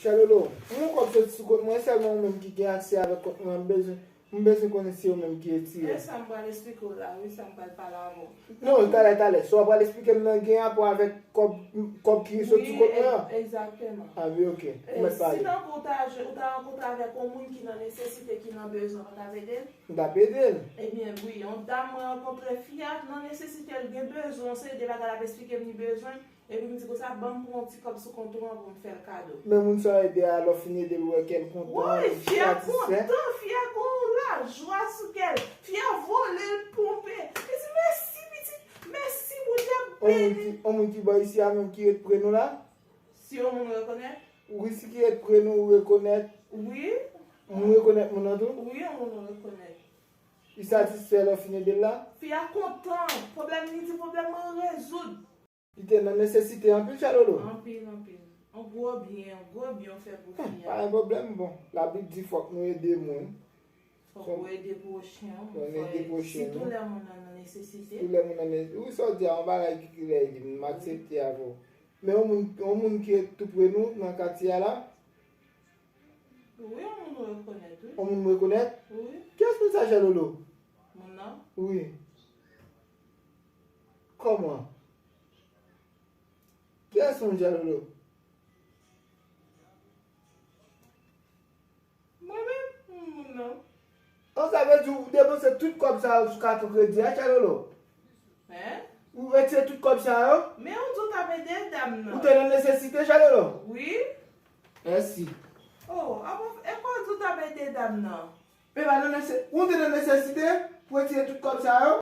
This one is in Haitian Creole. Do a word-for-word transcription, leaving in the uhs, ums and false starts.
Chalolo, m gon kòb soti sou kont mwen, sèlman ou menm ki gen aksè avèk kont mwen, m bezwen, m bezwen konnen si ou menm ki retire. E sa m pral eksplike w la, wi, sa m pral pale avè w. Non, talè, talè. Sa w pral eksplike m nan gen rapò avèk kòb, kòb ki soti sou kont mwen an? Wi, egzakteman. A wi, oke. Ou mèt pale. Si tankou ou ta, ou ta rankontre avèk yon moun ki nan nesesite, ki nan bezwen, ou pa t ap ede l? M t ap ede l. Ebyen, wi, yon dam mwen rankontre, fi a nan nesesite, l gen bezwen, yon seri de bagay l ap eksplike m li bezwen. Epi m di konsa, ban m pran yon ti kòb sou kont ou an pou m fè l kado. Men moun sa w ede a, lè w fin ede l, ou wè kè l kontan, li satisfè. Woy, fi a kontan, fi a gon lajwa sou kè l. Fi a vole, l ponpe. Li di, mèsi, pitit, mèsi, Bondye ap beni. On moun ki, on moun ki bò isi a menm ki ret pre nou la? Si yon moun rekonèt? Wi, si ki ret pre nou, ou rekonèt? Wi. Moun rekonèt moun nan tou? Wi, yon moun rekonèt. Li satisfè lè w fin ede l la? Fi a kontan. Pwoblèm, li di, pwoblèm mwen rezoud. Li te nan nesesite anpil, Chalolo? Anpil, anpil. On gwo byen, on gwo byen w fè pou fi a. Pa gen pwoblèm, bon. Labib di fòk nou ede moun. Fòk ou ede pwochen w, fò ede pwochen nou. Sitou lè moun nan nan nesesite. Sitou lè moun nan ne-, wi, sa w di a, yon bagay ki klè, m aksepte avè w. Men yon moun, yon moun ki ret tou pre nou nan katye a la? Wi, yon moun ou rekonèt, wi. Yon moun m rekonèt? Wi. Kiyès moun sa, Chalolo? Moun nan? Wi. Kòman? Kiyès moun, Chalolo? Mwen menm, moun nan. An, sa vle di ou depanse tout kòb sa yo sou katon kredi a, Chalolo? Hein? Ou retire tout kòb sa yo? Men ou di w t ap ede dam nan. Ou te nan nesesite, Chalolo? Wi. Mèsi. Oh, apa, e pa w di w t ap ede dam nan? Men pa nan nese-, ou te nan nesesite pou retire tout kòb sa yo?